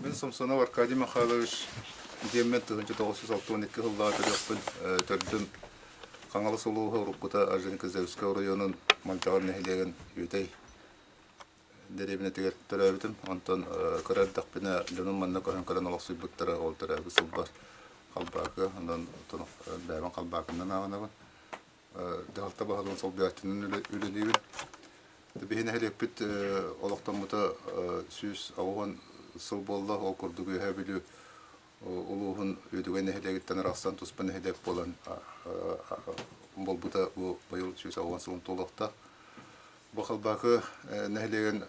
Мин Самсонов Аркадий Михайлович диэммин 1962 сыллаах төрүөхпүн төрдүм Хаҥалас улууһа уруккута Орджоникидзевскай оройуонун Малдьаҕар нэһилиэгин Үөтэй дэриэбинэтигэр төрөөбүтүм. Онтон кыра эрдэхпинэ дьонум манна көһөн кэлэн олохсуйбуттара. Ол төрөөбүт сылбар Халбаакы, онон бэйэбин Халбаакыннан ааҕынабын. Дьаһалта баһылыгын солбуйааччынан үлэлиибин. Биһи нэһилиэкпит олохтоммута 180 сыл буолла. Ол курдук Үөһээ Бүлүү улууһун Үөдүгэй нэһилиэгиттэн арахсан туспа нэһилиэк буолан буолбута бу быйыл 180 сылын туолуохтаах. Бу Халбаакы нэһилиэгин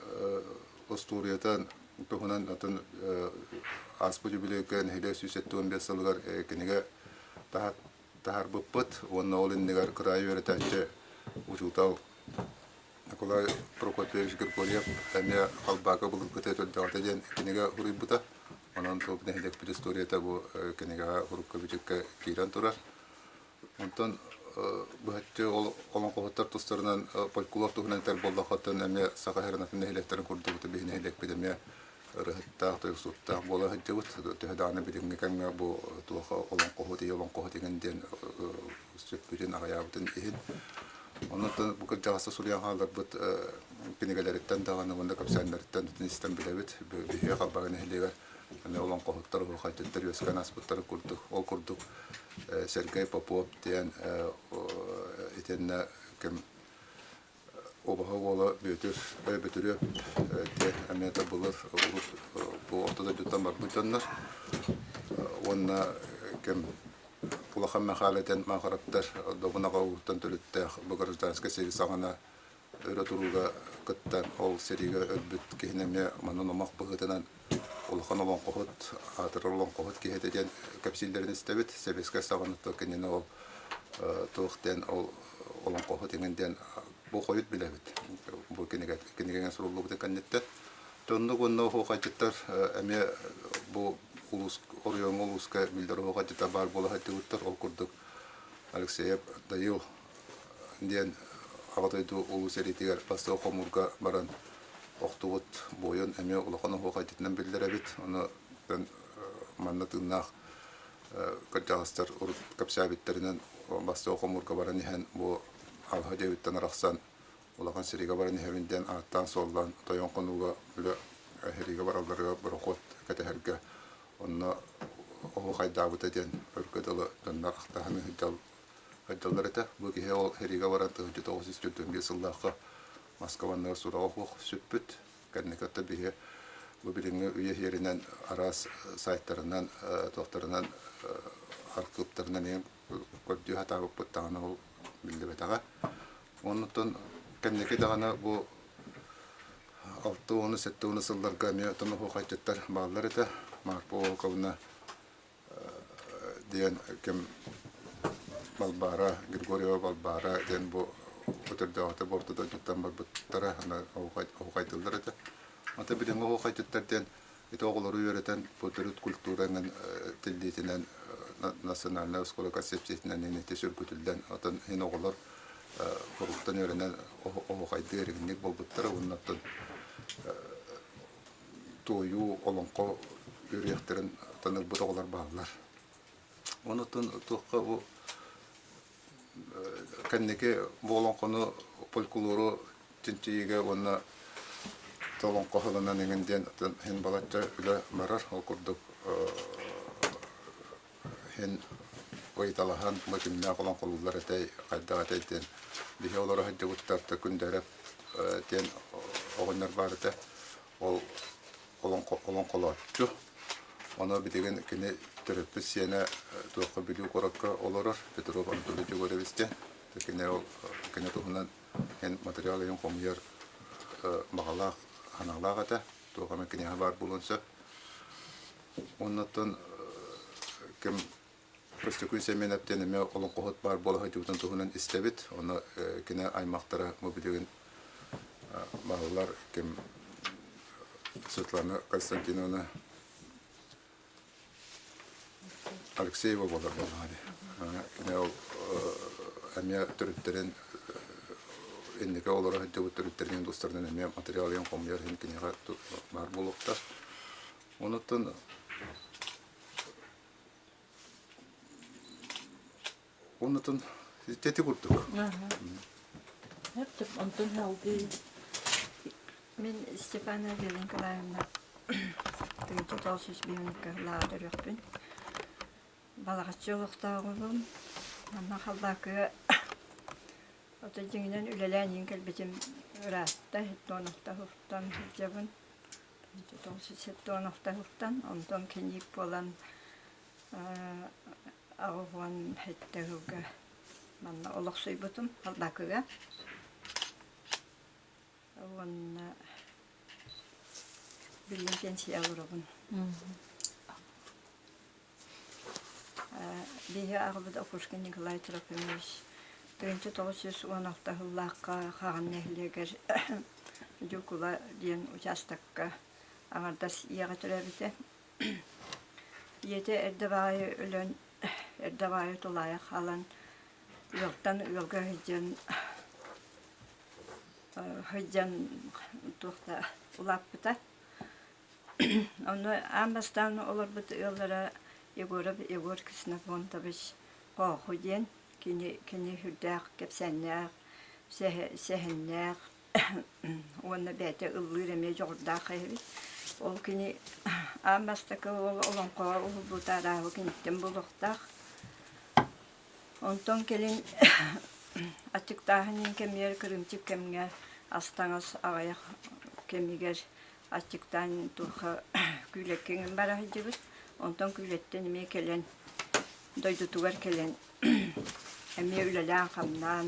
остуоруйата туһунан атын ааспыт үбүлүөйгэ нэһилиэк 175 сылыгар кинигэ таһаарбыппыт уонна ол иннигэр кыраайы үөрэтээччи учуутал Николай Прокопьевич Григорьев эмиэ Халбаакы былыргыта төрдөөҕүтэ диэн кинигэ суруйбута. Онон бу нэһилиэкпит историята бу кинигэҕэ урукку бичиккэ киирэн турар. Онтон быһаччы ол олоҥхоһуттар тустарынан фольклор туһунан этэр буоллаххыттан эмиэ Саха Сирин нэһилиэктэрин курдук биһи нэһилиэкпит эмиэ ырыһыттаах, тойуксуттаах буола сылдьыбыт. Төһө даҕаны билиҥҥи кэмҥэ бу туоха олоҥхоһут, ийэ олоҥхоһут иҥин диэн сүппүтүн, аҕыйаабытын иһин. Онон бу кырдьаҕаста суруйан хаалларбыт кинигэлэриттэн даҕаны уонна кэпсээннэриттэн бүтүн истэн билэбит. Биһиги Халбаҕа нэһилиэгэр эмиэ олоҥхоһуттар, оһуохайдьыттар үөскээн ааспыттарын курдук, ол курдук Сергей Попов диэн итиннэ ким Убаһа уола Бүөтүр Бөтүрүөп диэн эмиэ да былыр урут бу орто дойдуттан барбыт дьоннор уонна ким Улахан Мэхээлэ диэн Маахараптар Добун аҕа ууһуттан төрүттээх бу гражданскай сэрии саҕана өрө турууга кыттан ол сэриигэ өлбүт киһини эмиэ манан омох быһыытынан улахан олоҥхоһут, аатырар олоҥхоһут киһи этэ диэн кэпсииллэрин истэбит. Сэбиэскэй саҕана кинини ол туох диэн ол олоҥхоһут иҥин диэн бу хойут билэбит. Бу кинигэ кинигэҥэ суруллубутун кэнниттэн. Оннук уонна оһуохайдьыттар эмиэ бу улуус оройуоҥҥа улууска биллэр оһуохайдьыттар баар буола сылдьыбыттар. Ол курдук Алексеев Дайыл диэн Аҕа дойду Улуу сэриитигэр бастакы хомуурга баран охтубут буойун эмиэ улахан оһуохайдьытынан биллэр эбит. Ону манна тыыннаах кырдьаҕастар урут кэпсээбиттэринэн бастакы хомуурга баран иһэн бу алһа дьиэбиттэн арахсан улахан сэриигэ баран иһэбин диэн ааттаан-суоллаан Тойон Хонууга үлэ сэриигэ баралларыгар борохуот кэтэһэргэ онно оһуохайдаабыта диэн өргө дылы дьоннор ахтаһан ыһдьаллар этэ. Бу киһи ол сэриигэ баран 1945 сыллаахха Москванныгар сураҕа суох сүппүт. Кэнники өттө биһи бу билиҥҥи үйэ иһиэринэн араас сайтарынан, туохтарынан, архыыптарынан эҥин көрдүү сатаабыппыт даҕаны ол биллибэтэҕэ. Оннуттан кэнники даҕаны бу 60-70 сылларга эмиэ отон оһуохайдьыттар бааллар этэ. Марфа Волковна диэн ким Балбаара, Григорьева Балбаара диэн бу өтөрдөөҕүтэ бу орто дойдуттан барбыттара, оһуохайдыыллар этэ. Ата билиҥҥи оһуохайдьыттар диэн ити оҕолору үөрэтэн бу төрүт культуранан тиллиитинэн национальнай оскуола концепциятынан ити сүргүтүллэн отон иһин оҕолор хоруктан үөрэнэн оһуохайдыы эригинник буолбуттара уонна оттон туойуу олоҥхо үөрүйэхтэрин ылбыт оҕолор бааллар. Онутун туохха бу кэнники бу олоҥхону фольклору чинчийиигэ уонна олоҥхо сылынан иҥин диэн иһин балачча үлэ барар. Ол курдук иһин ыйыталаһан бу кимнээх олоҥхолууллар этэй, хайдах этэй диэн биһи олоро сылдьыбыттар Күндээрэп диэн оҕонньор баар этэ. Ол олоҥхолооччу. Ону билигин кини төрөппүт сиэнэ туохха Бүлүү куоракка олорор Петров Анатолий Егорович диэн. Кини ол кини туһунан эн материал ыйын хомуйар баҕалаах, санаалаах этэ. Туох эмэ киниэхэ баар буолуон сөп. Оннуттан ким Көстөкүүн Сэмиэнэп диэн эмиэ олоҥхоһут баар буола сылдьыбытын туһунан истэбит. Ону кини аймахтара бу билигин бааллар ким Светлана Константиновна Алексеева буолар буоллаҕа дии. Кини ол эмиэ төрүттэрин инники олоро сылдьыбыт төрүттэрин тустарынан эмиэ материал ыйан хомуйар иһин киниэхэ баар буолуохтаах. Онуттан Оннутун ити курдук. Онтон салгыы Мин Степана Вера Николаевна 1905 лаҕа төрүөхпүн. Балаҕаччы олохтооҕубун. Манна Халбаакыга ото дьиҥинэн үлэлээн иһин кэлбитим ыраатта, Туонахтаһыттан сылдьабын. Туонахтаһыттан, онтон кэньиик буолан 87 сылга манна олохсуйбутум Халбаакыга. Уонна билигин пенсия олоробун. Биһиги аҕабыт Окушкин Николай Трофимович 1916 сыллаахха Хаҕын нэһилиэгэр Дьукула диэн учаастакка аҥардас ийэҕэ төрөөбүтэ. Ийэтэ эрдэ баҕайы өлөн, эрдэ баҕайы тулаайах хаалан, ыалтан ыалга сылдьан сылдьан туох да улааппыта. Онно аан бастаан олорбут ыаллара Егоров Егор Ксенофонтович Хооху диэн кини кини сүрдээх кэпсээннээх, сэһэннээх уонна бэйэтэ ыллыыр эмиэ дьоҕурдаах эбит. Ол кини аан бастакы ол олоҥхоҕо уһулбута арааһы киниттэн буолуохтаах. Онтон кэлин аччыктааһын иһин кэмигэр кырыымчык кэмҥэ ас-таҥас аҕыйах кэмигэр аччыктаан туохха күүлэккэ иҥин бара сылдьыбыт. Онтон күүлэттэн эмиэ кэлэн дойдутугар кэлэн эмиэ үлэлээн-хамнаан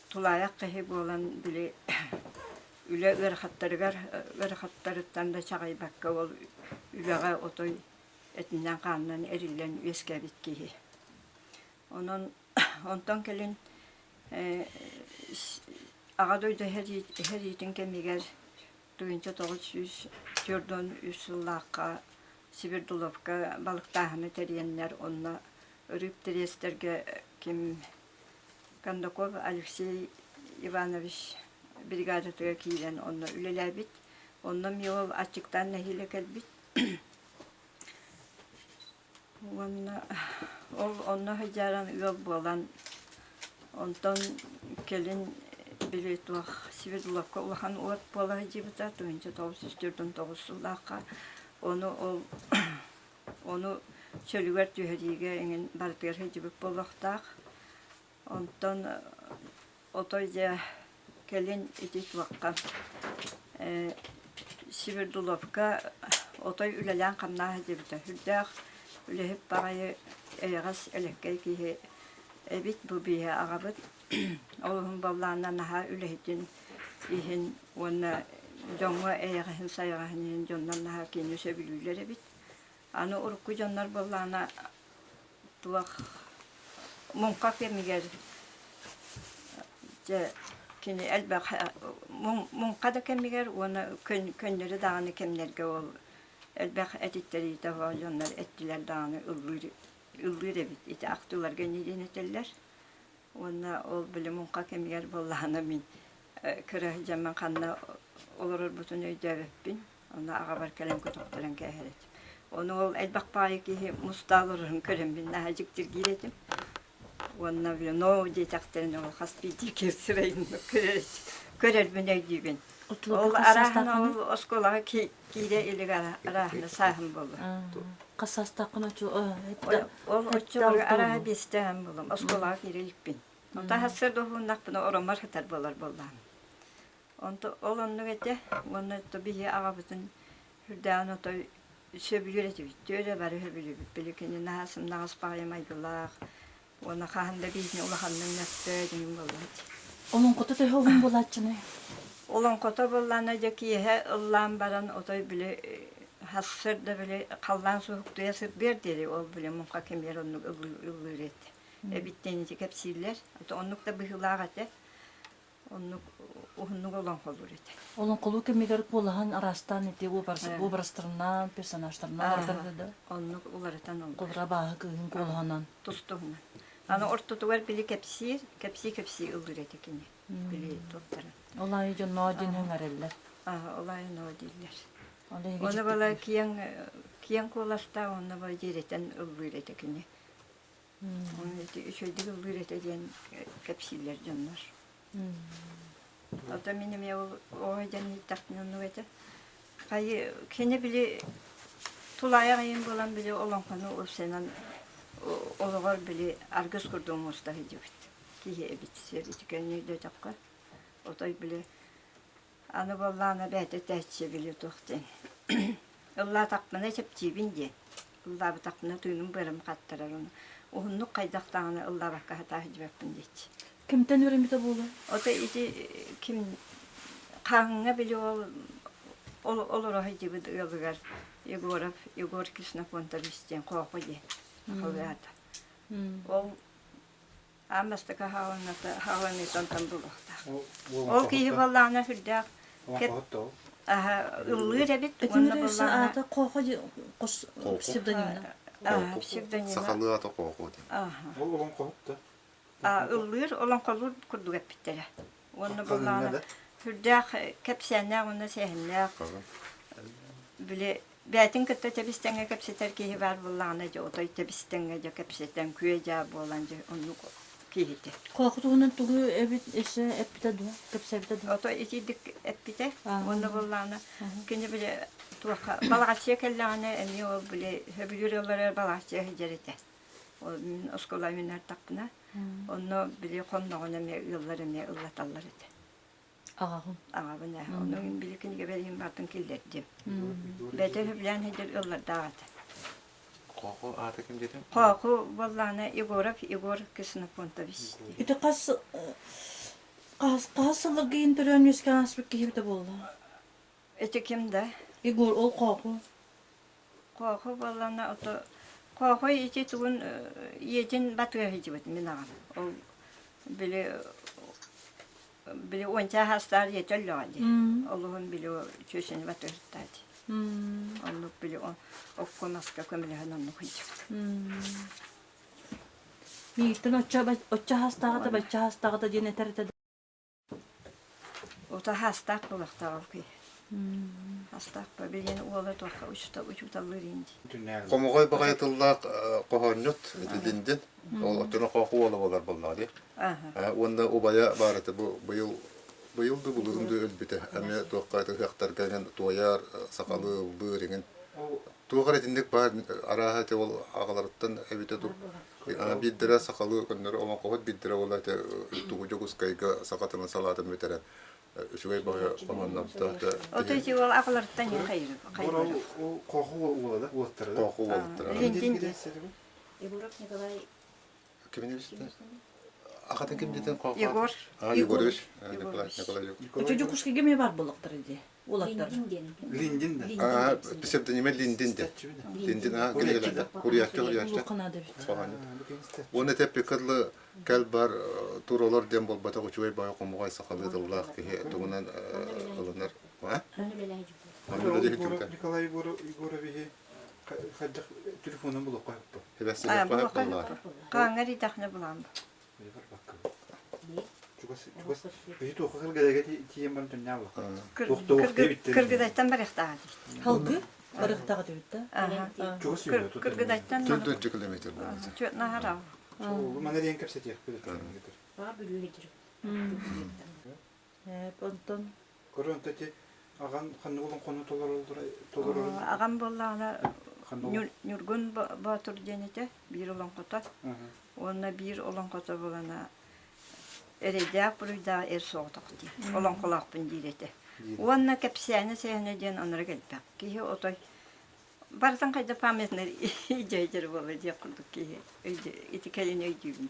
тулаайах киһи буолан били үлэ ыарахаттарыгар ыарахаттарыттан да чаҕыйбакка ол үлэҕэ отой этинэн-хаанынан эриллэн үөскээбит киһи. Онон онтон кэлин Аҕа дойду сэриитин кэмигэр 1943 сыллаахха Свердловка балыктааһыны тэрийэннэр онно рыб тириэстэргэ ким Кондаков Алексей Иванович бригадатыгар киирэн онно үлэлээбит. Онно эмиэ ол аччыктаан нэһиилэ кэлбит. Уонна ол онно сылдьаран ыал буолан, онтон кэлин били туох Свердловка улахан уот буола сылдьыбыта 1949 сыллаахха. Ону ол ону чөлүгэр түһэриигэ эҥин барытыгар сылдьыбыт буолуохтаах. Онтон отой дьэ кэлин ити туохха Свердловка отой үлэлээн-хамнаан сылдьыбыта. Сүрдээх үлэһит баҕайы эйэҕэс элэккэй киһи эбит бу бииһэ аҕабыт. Ол уһун баллаана наһаа үлэһитин иһин уонна дьоҥҥо эйэҕэһин-сайаҕаһын иһин дьоннор наһаа кинини сөбүлүүллэр эбит. Аны урукку дьоннор буоллаҕына туох муҥха кэмигэр дьэ кини элбэх муҥха да кэмигэр уонна көннөрү даҕаны кэмнэргэ ол элбэх этиттэриитэ дьоннор эттилэр даҕаны ыллыыр ыллыыр эбит ити ахтыыларга инньэ диэн этэллэр уонна ол били муҥха кэмигэр буоллаҕына мин кыра сылдьаммын ханна олорорбутун өйдөөбөппүн Онно аҕабар кэлэн көтөхтөрөн кээһэр этим. Ону ол элбэх баайы киһи мустаал олорорун көрөммүн наһаа дьиктиргиир этим. Уонна вино диэтэхтэринэ ол хас биирдии киһи сырайын көрөр көрөрбүн өйдүүбүн. Ол арааһына ол оскуолаҕа киирэ илик арааһына сааһым буолла. Хас саастааххын Ол оччолорго арааһа биэстээҕим буоллум. Оскуолаҕа киирэ иликпин. Онтон сарсыарда уһууннахпына ороммор сытар буолар буоллаҕым. Онто ол оннук этэ уонна то биһи аҕабытын сүрдээҕин отой сөбүлүүр этибит, түөрэ бары сөбүлүүбүт. Били кини наһаа сымнаҕас баҕайы майгылаах уонна хаһан да биһини улаханнык мөхтө диэн буоллааччы. Олоҥхото төһө уһун буолааччыный? Олоҥхото буоллаҕына дьэ киэһэ ыллаан баран отой били сарсыарда били халлаан суһуктуйа сырдыар диэри ол били муҥха кэмигэр оннук ыллыыр этэ. Эбиттэн ити кэпсииллэр. Оннук да быһыылаах этэ. Оннук уһуннук олоҥхолуур этэ. Олоҥхолуу кэмигэр куолаһын араастаан ити образтарынан, персонажтарынан уларытар да? Оннук уларытан олорор. Кулра бааһы кыыһын куолаһынан. Тус-туһунан. Аны ортотугар били кэпсиир, кэпсии-кэпсии ыллыыр этэ кини. Били туохтарын. Ол аайы дьонноо диэн өҥөрөллөр. Ол аайы ноо дииллэр. Оны бала киэҥ киэҥ куоластаах онно бала дьиэрэтэн ыллыыр этэ кини. Оны ити үчүгэйдик ыллыыр этэ диэн кэпсииллэр дьоннор. Ото мин эмиэ ол оҕо дьон иһиттэхпинэ оннук этэ. Хайы кини били тулаайах ийэм буолан били олоҥхону уопсайынан олоҕор били аргыс курдук оҥосто сылдьыбыт киһи эбит сир ити кэннэ өйдөөтөххө отой били аны буоллаҕына бэйэтэ этээччи били туох диэн ыллаатахпына чэпчиибин диэн ыллаабатахпына тыыным быарым хаттарар ону уһуннук хайдах даҕаны ыллаабакка сатаа сылдьыбаппын диэччи. Кимтэн үөрэммитэ буолуой? Ото ити ким хаһыҥҥа били ол ол олоро сылдьыбыт ыалыгар Егоров Егор Ксенофонтович диэн Хооху диэн сахалыы аата. Ол аан бастакы хааланыыта хааланыыта онтон буолуохтаах. Ол киһи буоллаҕына сүрдээх аһа ыллыыр эбит уонна Итинник өссө буоллаҕына аата Хоохо хос псевдонимна. псевдонима Сахалыы аата Хооху диэн. Ол олоҥхоһут да? Ыллыыр олоҥхолуур курдук эппиттэрэ. Уонна буоллаҕына сүрдээх кэпсээннээх уонна сэһэннээх били бэйэтин кытта тэбис-тэҥҥэ кэпсэтэр киһи баар буоллаҕына дьэ отой тэбис-тэҥҥэ дьэ кэпсэтэн күө-дьаа буолан дьэ оннук киһитэ. Хооху туһунан тугу эбит өссө эппитэ дуо? Кэпсээбитэ дуо? Ото итирдик эппитэ уонна буоллаҕына кини били туохха Балаҕаччыйа кэллэҕинэ эмиэ ол били сөбүлүүр ыалларыгар Балаҕаччыйа сылдьар этэ. Ол мин оскуола үүнэртэхпинэ, онно били хонноҕун эмиэ ыаллар эмиэ ыллаталлар этэ. Аҕаҕын? Аҕабын ээ. Онно мин били кинигэбэр иһин баартын киллэрдим. Бэйэтэ сөбүлээн сылдьар ыаллардаах этэ. Хооху аата ким диэтиҥ? Хооху буоллаҕына Егоров Егор Ксенофонтович. Ити хас хас хас сылларга иһин төрөөн үөскээн ааспыт киһибитэ буолла? Ити ким да? Егор ол Хооху. Хооху буоллаҕына ото Хооху ити тугун ийэтин батыа сылдьыбыт мин аҕам. Ол били били уонча саастаах ийэтэ өллөҕө дии. Олуһун били чүөчэни батыа сыттаа дии. Оннук били окко маска көмөлөһөн оннук сылдьыбыт. Миигиттэн оччо оччо саастааҕыта бачча саастааҕыта диэн этэр этэ Ото хаастаах буолуохтаах ол киһи. Хаастаах билигин уола туохха учууталлыыр ини дии. Хомоҕой баҕайы тыллаах хоһоонньут итилиндин. Ол оттон хооху уола буолар буоллаҕа дии. Уонна убайа баар этэ бу быйыл быйыл да былырын да өлбүтэ. Эмиэ туохха ыһыахтарга эҥин туойар, сахалыы ыллыыр эҥин. Туох эрэ итинник баар арааһа ити ол аҕаларыттан эбитэ дуу. Биирдэрэ сахалыы көннөрү олоҥхоһут биирдэрэ ол этэ тугу Дьокуускайга саха тылын салаатын бүтэрэн үчүгэй баҕайы хоһооннордоох Ото ити уол аҕаларыттан хайыр Ол Хооху уола да уолаттара да? Хооху уолаттара. Линдин диэн. Егоров Николай Кимин эбит? Ахатын ким диэтин Хооху? Егор. А, Егорович. Николай Николай. Очо Дьокуускайга эмиэ баар буоллахтара дии. Уолаттар. Линдин диэн. Линдин да. А, псевдонима Линдин де. Линдин а кинигэлэрде. Куруйааччы куруйааччы. Улахан эбит. Уонна тэппиккэ кэл бар туролор диэн буолбатах үчүгэй баҕа хомоҕой сахалыы тыллаах киһи тугунан ылынар. Николай Егоровиһи хайдах телефонун булуохха сөп Хаҥҥа дитэхне булаан Чугас биһи туохха кыргыдайга тиийэн баран төннөөн булах. Туох туох диэбиттэр. Кыргыдайтан барыахтааҕа дии. Халгы барыахтааҕа диэбит да. Чугас сүүрэ Кыргыдайтан 4 километр буолар. Чөт наһарау. Мана диэн кэпсэтиэхпит. Баҕа Бүлүүгэ дьүрү. Онтон Көрөн ити аҕан ханнык олоҥхону толорорун Аҕам буоллаҕына Ньургун Боотур диэн этэ биир олоҥхото. Уонна биир олоҥхото буолана эрэйдээх буруйдаах эр соҕотох диэн олоҥхолоохпун диир этэ. Уонна кэпсээнэ сэһэнэ диэн онору элбэх. Киһи отой барытын хайда памятнай дьайдыр буола диэх курдук киһи ити кэлин өйдүүбүн.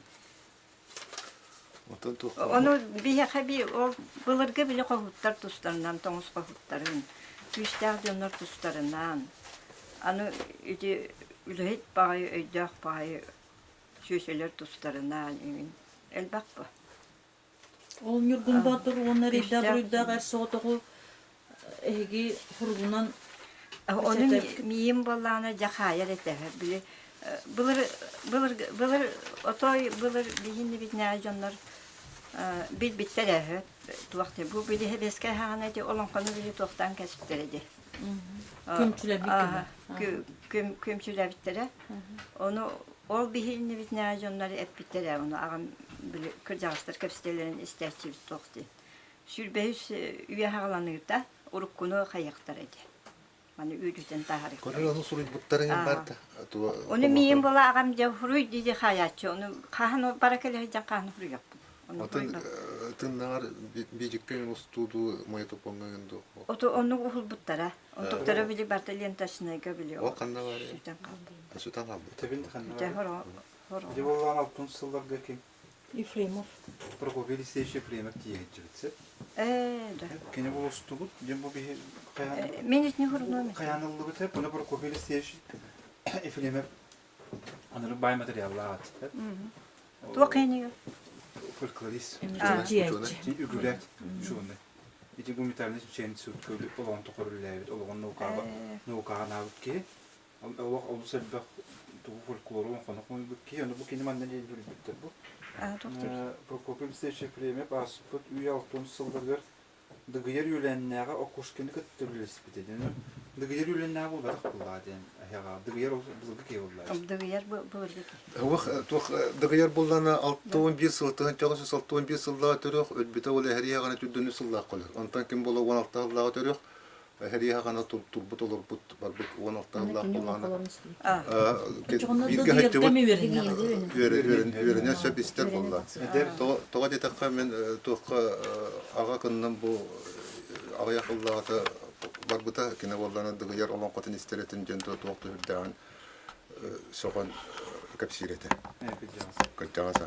Ону биһиэхэ би ол былыргы били хоһуттар тустарынан тоҥус хоһуттарын, күүстээх дьоннор тустарынан, аны ити үлэһит баҕайы өйдөөх баҕайы сүөсөлөр тустарынан иҥин элбэх бу. Ол Ньургун Боотур уонна Рейда буруйдаах эр соҕотоҕу эһиги хоругунан Ону миим буоллаҕына дьэ хаайар этэ. Били былыр былыр былыр отой былыр биһиннибитинээҕи дьоннор билбиттэр ээ туох бу били сэбиэскэй хаҕана ити олоҥхону били туохтаан кэспиттэрэ дии. Күөмчүлэммит көмө. Күөмчүлээбиттэрэ. Ону ол биһииннибитинээҕи дьоннор эппиттэрэ, ону аҕам били кырдьаҕастар кэпсэтэллэрин истээччибит туох дии. Сүүрбэһис үйэ саҕаланыыта уруккуну хайыахтара этэ. Маны үөрүтэн таһаарыахтара. Көрөр ону суруйбуттарын барда. Ону миин була аҕам дьэ хуруй дии хаайааччы. Ону хаһан бара кэлэ сылдьан хаһан хуруйаппын. Атын тыннаҕар биидьиккэ устууду мойтопоҥҥа ду. Ото оннук уһулбуттара. Онтуктара били барта ленточнайга били. Ол ханна бар? Сүтэн хаалбыт. Сүтэн хаалбыт. Тэбин ханна Үтэ хоро хоро. Ити буоллаҕына алтын сылларга ким Ефремов. Прокопий Алексеевич Ефремов тиийээччибит Ээ да. Кини бу устубут, дьон бу биһи Мен итини хурунуом. хайаан ыллыбыт, бұны Прокопий Алексеевич Ефремов аныры бай материаллаах ат. Туох кэнигэ? Фольклорист. Чинчийээччи. Үгүлээт учуонай. Ити гуманитарный чинчийэн институтка олоҕун тоқоруллээбит, олоҕун наукаҕа наукаҕа анаабыт киһи. Олох олус элбэх тугу фольклору хоно хомуйбут киһи. Ону бу кини манна диэн үлүйбүттэр бу. Прокопий Алексеевич Ефремов ааспыт үйэ алтын сылларыгар Дыгыйар үөлээннээҕи Окушкины кытта үлэлэспитэ диэн. Дыгыйар үөлээннээҕи буолбатах буоллаҕа диэн эһэҕэ. Дыгыйар былыргы киһи буоллаҕа. Дыгыйар былыргы киһи. Уох туох Дыгыйар буллана 61 сыл 1961 сыллааҕы төрүөх өлбүтэ ол эһэриэҕинэ түрдөнү сыллаах колор. Онтон ким буола 16 сыллааҕы төрүөх эһэриэҕэ ғана турбут олорбут барбыт 16 сыллаах буллаҕына бииргэ сылдьыбыт үөрэнэ сөп истэр буолла. Тоҕо диэтэххэ мин туохха аҕа кынным бу аҕыйах ыллаҕата барбыта кини буоллана дыгыйар олоҥхотун истэр этим диэн туох түһүрдээҕин сөҕөн кэпсиир этэ. Кырдьаҕас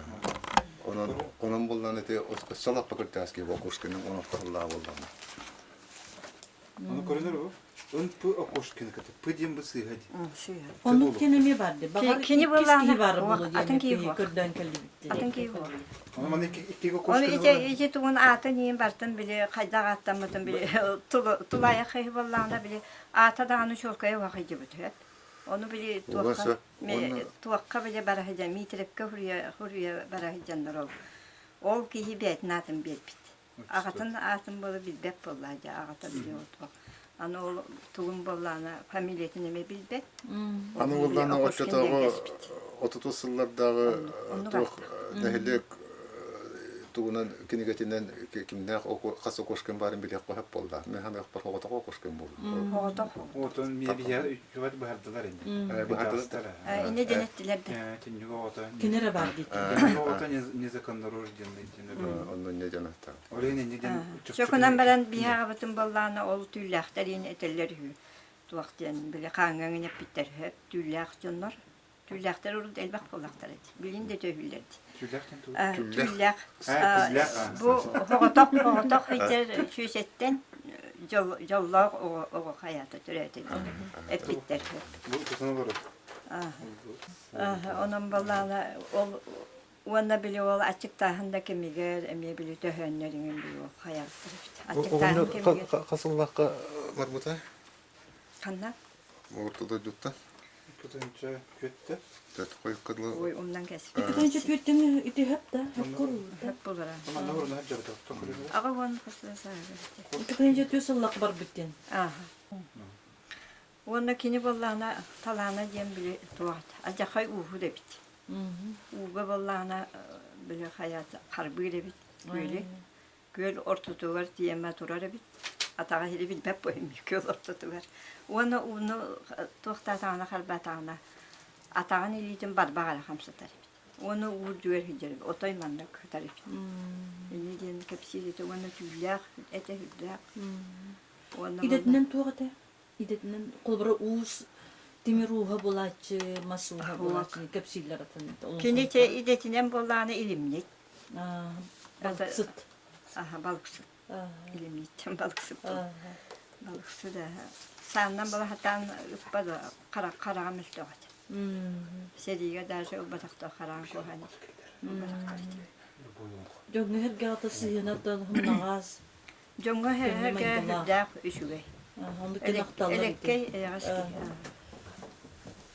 Онон онон буллан ити салаппа кырдьаҕас киһи Бокушкиның он ортоһуллаа буоллаҕына. Ону көрөнөр бу. Ын П Окошкина кытта П диэн бу сыыһа дии. Сыыһа. Оннук диэн эмиэ бар дии. Баҕар Кини иккис буоллаҕына киһи баар буолуо диэн атын киһи буо. көрдөөн кэллибит Атын киһи буо. Ону маны икки Оны Окошкина ити ити тугун аатын иин бартын били хайдах ааттаммытын били тулаайах киһи буоллаҕына били аата даҕаны чуолкайа уһахыйдыбыт үһү. Ону били туохха туохха били бара сылдьан Миитирэпкэ хуруйа хуруйа бара сылдьаннар ол ол киһи бэйэтин аатын биэрбит. Аҕатын аатын буола билбэт буоллаа дьэ аҕата били отуох. Аны ол тугун буоллаҕына фамилиятын эмиэ билбэт. Аны буоллаҕына оччотооҕу отутус сыллардааҕы туох нэһилиэк тугунан кинигэтинэн кимнээх хас окошкин баарын билиэх хөп буолла. Мен ханыахпар оҕотох окошкин буолла. Оҕотох. Отон миэбиһэ үчүгэт быһардылар инде. Быһардылар. Инне диэн эттилэр да. Түннүк оҕото. Кини эрэ баар диэтилэр. Түннүк оҕото незаконнорожденный диэн. Онно не диэн аттаах. Ол иһин инне диэн Чокунан баран биһаҕабытын буоллаҕына ол түүллээхтэр иин этэллэр үһү. Туох диэн били хааҥҥа эппиттэр түүллээх дьоннор Түүллээхтэр урут элбэх буоллахтар эти. Билин да төһүүллэр дии. Түүллээх диэн тугу? Түүллээх. Түүллээх. Бу оҕотох оҕотох сылдьар сүүсэттэн дьоллоох оҕо оҕо хайаата төрөөтө диэн эппиттэр. Бу тутан олорор. Онон балаана ол уонна били ол аччыктааһын да кэмигэр эмиэ били төһөөннөр иҥин били ол хайааттар эбит. Аччыктааһын кэмигэр. Хас сыллаахха барбыта? Ханна? Орто дойдуттан. Кытынча күөттэ. Төрт хойукка дылы. Ой, умнан кэспит. Иккитинчи түөртүн ити хөп да, хөп курулда. Хөп булара. Манна урна жабыта тохры. Аҕа уон хасла сааһы. Иккитинчи түс сыллах барбыт диэн. Ааха. Уонна кини буоллаҕына талаана диэн били туох адьахай ууһу да эбит. Ууга буоллаҕына били хайата харбыыр эбит күөлү. Күөл ортотугар тиэмэ турар эбит. Атаҕа иһили билбэт буолуом күөл ортотугар. Уонна ууну туохтаатаҕына харбаатаҕына атаҕын илиитин барбах эрэ хамсатар эбит. Уонна уу үрдүгэр сылдьар эбит. Отой маннык сытар эбит. Инньэ диэн кэпсиир этэ уонна түүллээх этэ сүрдээх. Уонна Идэтинэн туох этэ? Идэтинэн холобура уус тимир ууһа буолааччы, мас ууһа буолааччы кэпсииллэр атын. Кини идэтинэн буоллаҕына илимнит. Балыксыт. Аха, балыксыт. Илимниттэн балыксыт. Балыксыт сааннан балаһатаан ыппа да хараҕа мөлтөх этэ. Сэриигэ даже ылбатахтар хараан куһаан ылбатахтар этэ. Дьоҥҥо эргэҕитэ сыһыанаттан хымнаҕас. Дьоҥҥо эргэ үрдээх үчүгэй. Элэккэй эйэҕэс киһи.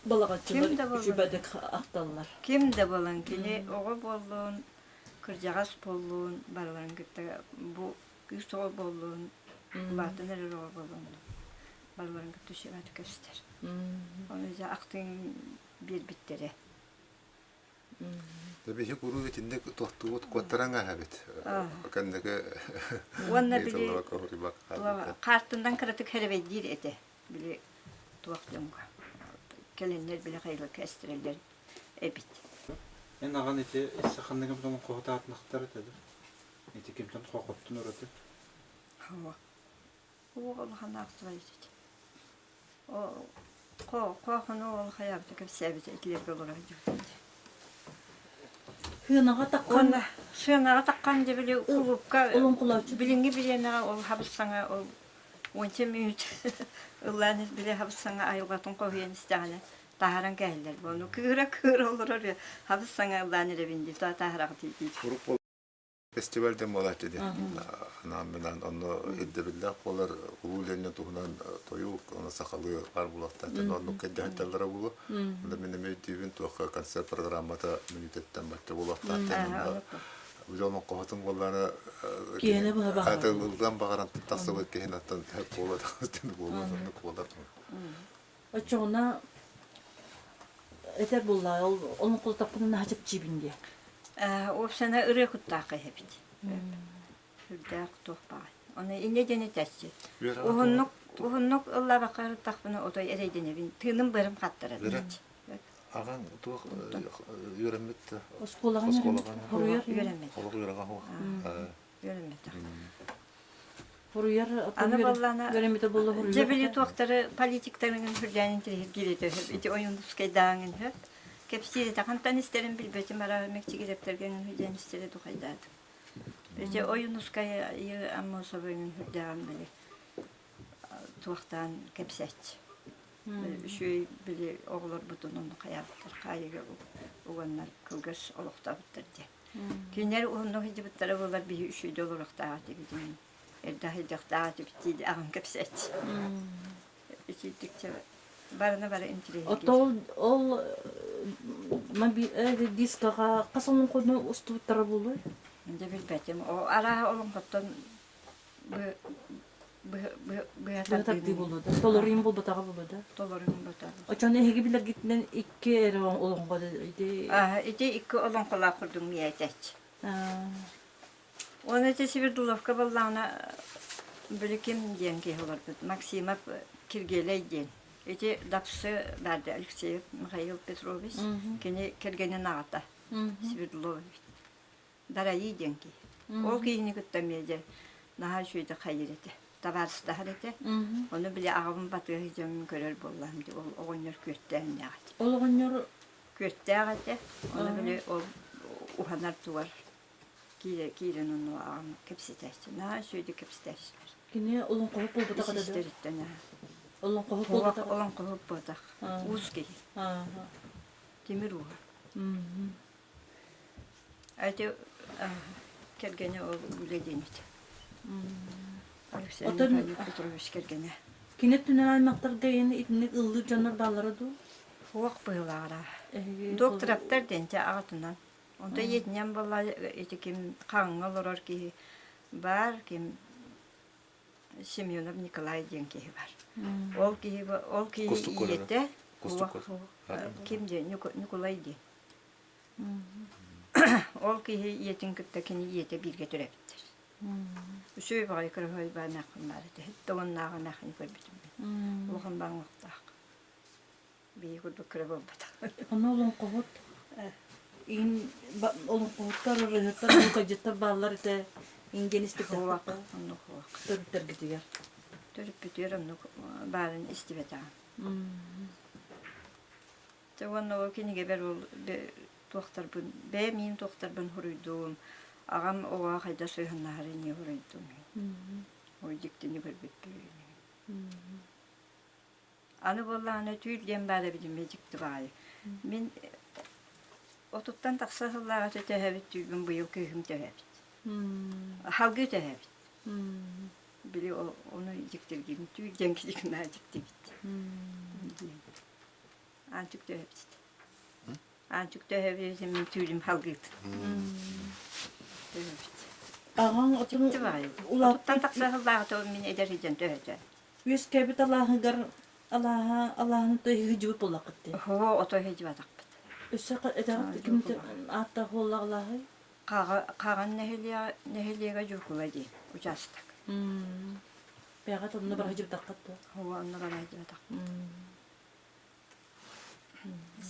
Балаҕаччылар үчүгэйдик ахталлар. Ким да буолан кини оҕо буоллун, кырдьаҕас буоллун, барыларын кытта бу кыыс оҕо буоллун, улаатан эрэр оҕо буоллун. Балларын кытта үчүгэйдик кэпсэтэр. Ону дьэ ахтыҥ биэрбиттэрэ. Биһи куруук итинник тохтуубут куоттаран ааһабыт. Кэнники Уонна били хаартындан кыратык хэрэбэйдиир этэ. Били туох дьоҥҥо кэлэннэр били хайылыкка эстэрэллэр эбит. Эн аҕан ити саханныгым тоҥон хоһутаатынахтар этэ да? Ити кимтэн хохоттун ураты? Хуох. Хуох улахан аахсыбай ити. Хоохону ол хайаабыта кэпсээбитэ итилэргэ олоро сылдьыбыт Сыанаҕа таххан Сыанаҕа таххан дьэ били кулуупка олоҥхолооччу билиҥҥи бириэмэҕэ ол хабыс-саҥа ол уонча мүнүүт ыллаан били хабыс-саҥа айылҕатын хоһуйан истэҕинэ таһааран кээһэллэр. Ону кыыра-кыыра олорор хабыс-саҥа ыллаан эрэбин дии таһараҕыт дии. Фестиваль диэн буолааччы дии. Анаан-минаан онно ирдэбиллээх буолар Улуу Ленин туһунан тойук, ону сахалыы баар буолуохтаах. Оннук кэлдьэһэллэрэ буолуо. Онно мин эмиэ өйдүүбүн туохха концерт программата мүнүүтэттэн бачча буолуохтаах диэн. Онно дьон оҥхоһотун буоллаана Киһини быһа баҕарар. ылыллан баҕаран тахсыбыт киһин оттон буола буолуо оннук буолар. Оччоҕуна этэр буоллаа ол олоҥхолотохпуна наһаа чэпчиибин диэ. Уопсана ырыа куттаах эһэбит. Сүрдээх туох баҕай. Ону инньэ диэн этээччи. Уһуннук уһуннук ыллаабакка отой эрэйдэнэбин. Тыыным быарым хаттарар. Аҕаҥ туох үөрэммит Оскуолаҕа Хоруйар үөрэммит. Олох үөрэҕэ суох. Үөрэммэтэх. Хоруйар Аны буоллаана үөрэммитэ буолла хоруйар. Дьэ били туохтары политиктарыҥын хүрдээн интириэһиргиир этэ ити ойуунускайдааҥын сөп. Кэпсиир этэ хантан истэрин билбэтим араа Мэкчигирэптэргэ үрдээн истэрэ духайдаатым. Ити Ойуунускай Аммосовыҥын хүрдээҕин били туохтаан кэпсээччи. Үчүгэй били оҕолорбутун онно хайаабыттар хаайыыга уганнар кылгас олохтообуттар диэн. Кинилэр уһуннук сылдьыбыттара буоллар биһи үчүгэйдик олоруохтаах этибит эрдэ сылдьыахтаах этибит дии аҕам кэпсээччи. Итиитикчэ барыны бары интириэһиргиир. Оттон ол дискаҕа хас олоҥхону устубуттара буолуой? Дьэ билбэтим. О арааһа олоҥхоттон быһа тардыы буолуо да? Толоруйум буолбатаҕа буолуо да? Толоруйум буолбатаҕа. Оччону эһиги билэргитинэн икки эрэ олоҥхо ити Ити икки олоҥхолоох курдук миэтээччи. Уонна ити Свердловка буоллаҕына били ким диэн киһи олорбут Максимов Киргиэлэй диэн. Ити Дапсы баарда Алексеев Михаил Петрович кини кэргэнин аҕата Свердлов эбит. Дарайыы диэн киһи. Ол киһини кытта эмиэ дьэ наһаа үчүгэйдик хайыыр этэ, табаарыстаһар этэ. Ону били аҕабын батыһа дьоммун көрөр буоллаҕым дии, ол оҕонньор күөттээһиннээх этэ. Ол оҕонньор Күөттээх этэ, ону били ол уһанар тугар киирэ киирэн онно аҕам кэпсэтээччи, наһаа үчүгэйдик кэпсэтээччилэр. Кини олоҥхоһут буолбатах этэ Ис-истэриттэн Олоҥхоһут буолбатах. Олоҥхоһут буолбатах. Уус киһи. Тимир ууһа. Ити кэргэнэ ол Үлэ диэн этэ. Алексей Оттон Михайлов Петрович кэргэнэ. Кини өттүнэн аймахтарга эн итинник ыллыыр дьоннор бааллара дуу? Суох быһыылааҕа. Эһиги Доктораптар диэн дьэ аҕатынан. Онто ийэтинэн буолла ити ким хаҥҥа олорор киһи баар, ким Семенов Николай диэн киһи бар. Ол киһи ол киһи ийэтэ ким диэн Ньукулай диэн. Ол киһи ийэтин кытта кини ийэтэ бииргэ төрөөбүттэр. Үчүгэй баҕайы кыраһыай баар эмээххин баар этэ. Һит эмээххини көрбүтүм мин. Улахан баҕаҥахтаах. Биһи курдук кыра буолбатах. Ону олоҥхоһут ин олоҥхоһуттар, ырыаһыттар, муукайдьыттар бааллар этэ. Индиан Хуох, оннук хуох. Төрүттэргитигэр. Төрүппүтүгэр оннук баарын истибэтэҕим. Дьэ уонна ол кинигэбэр ол туохтарбын, бэйэм иин туохтарбын суруйдум, аҕам оҕоҕо хайдах сыһыаннаһарын эмиэ суруйдум. Ол дьиктини көрбүппүн. Аны буоллаҕына түүл диэн баар эбит эмиэ дьикти баҕайы. Мин отуттан тахса сыллааҕыта төһөөбүт түүлбүн быйыл кыыһым төһөөбүт. Салгыы төһөөбүт. Били ону дьиктиргиибин түүл диэн киһи дьиктибит. Аанчык төһөбүт. Аанчык төһөбүт мин түүлүм халгыыт. Төһөбүт. Аҕаҥ отун Улааттан тахса сыллааҕыта мин эдэр сылдьан төһөтө. Үөскээбит алааһыгар алааһа алааһын тыһыдьыбыт буоллаххыт дии. Һоо ото иһдьибатахпыт. Өссө этэҕит ким ааттаах буолла алааһый? Хаҕан нэһилиэгэ Дьуркула дии учаастак. Бэҕэт онно бара сылдьыбатаххыт дуо? Һоо онно бара сылдьыбатахпыт.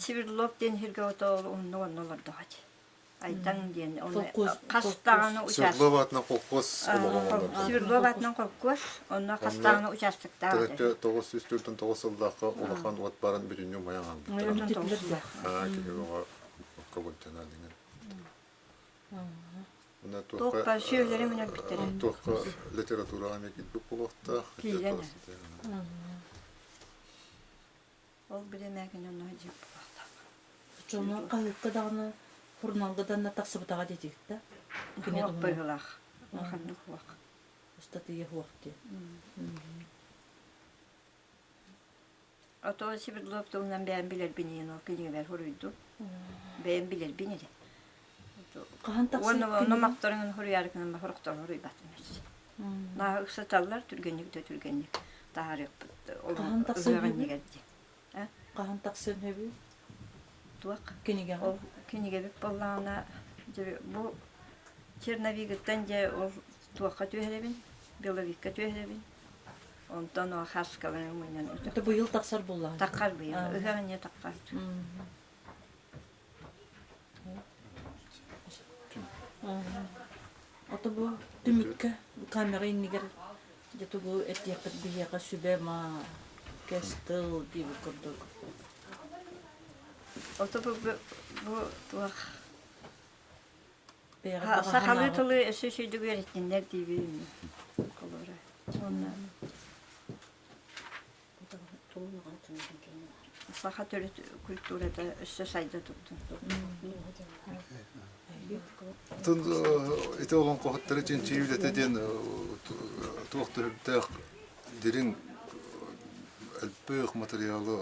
Свердлов диэн сиргэ ото онно онно олордоҕо дии. Айдаҥ диэн хас даҕаны учаастак. Свердлов аатынан холкуос олоҕун олордо. Свердлов аатынан холкуос, онно хас даҕаны учаастактаах этэ. 949 сыллаахха улахан уот баран бүтүннүү умайан хаалбыттара. Аа киһи оҕо көбүлтэнэн иҥэн. Туохха сүөлэри мүнөрбүттэрэ. Туохха литератураҕа эмиэ киирбит буолуохтаах. Киирэн. Ол бириэмэкин онно дьиэк буолуохтаах. Оччоҕуна хаһыакка даҕаны, сурунаалга даҕаны тахсыбатаҕа диэтигит да? Кини Суох быһыылаах. Улаханнык суох. Ыстатыйа суох диэн. Ото Свердлов туһунан бэйэм билэрбин иһин ол кинигэбэр суруйдум. Бэйэм билэрбин эрэ. Хаһан тахсыбыт Уонна кинигэ? онно махтарын суруйаары гынан сорохторун суруйбатым өссө. Нааһы ыксаталлар түргэнник да түргэнник таһаарыахпыт. Хаһан тахсан Ыһыах үһү? иннигэр диэн. Хаһан тахсан үһү? Туох? Кинигэҕэ. Ол кинигэбит буоллаҕына дьэ бу черновигыттан дьэ ол туохха түһэрэбин, беловикка түһэрэбин. Онтон ол хаскаларын мунньан Это быйыл тахсар буоллаҕа. Таххар быйыл. Ыһыах инньэ таххар. Ото бу түмүккэ камера иннигэр дьэ тугу этиэххит биһиэхэ сүбэ-ма кэс тыл диэбит курдук. Ото бу бу туох Бэйэҕит баҕа сахалыы санааҕыт. тылы өссө үчүгэйдик үөрэттиннэр диибин. Холобура. Уонна Саха төрүт культурата өссө сайда турдун. Атын ити олоҥхоһуттары чинчийии үлэтэ диэн туох төрүттээх дириҥ элбэх материалы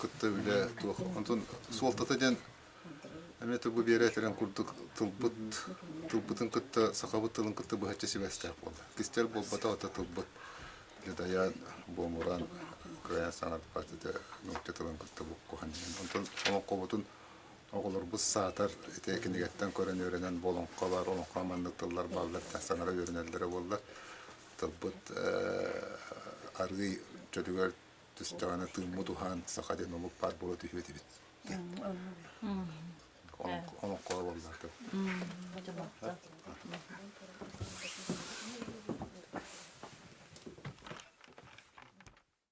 кытта үлэ туох онтон суолтата диэн эмиэ бу биэрэ курдук тылбыт тылбытын кытта сахабыт тылын кытта быһаччы сибээстээх буолла. Кистэл буолбата ото тылбыт Дайаан буомуран кыайан саҥарбат этэ нуучча тылын кытта буккуһан иһэн. Онтон олоҥхобутун оҕолорбут саатар ити кинигэттэн көрөн үөрэнэн бу олоҥхо баар, олоҥхо маннык тыллар бааллар диэн саҥара үөрэнэллэрэ буоллар тылбыт арыый чөлүгэр түстэҕинэ тыыммыт уһаан саха диэн омук баар буола түһүө этибит. Олоҥхо буоллар.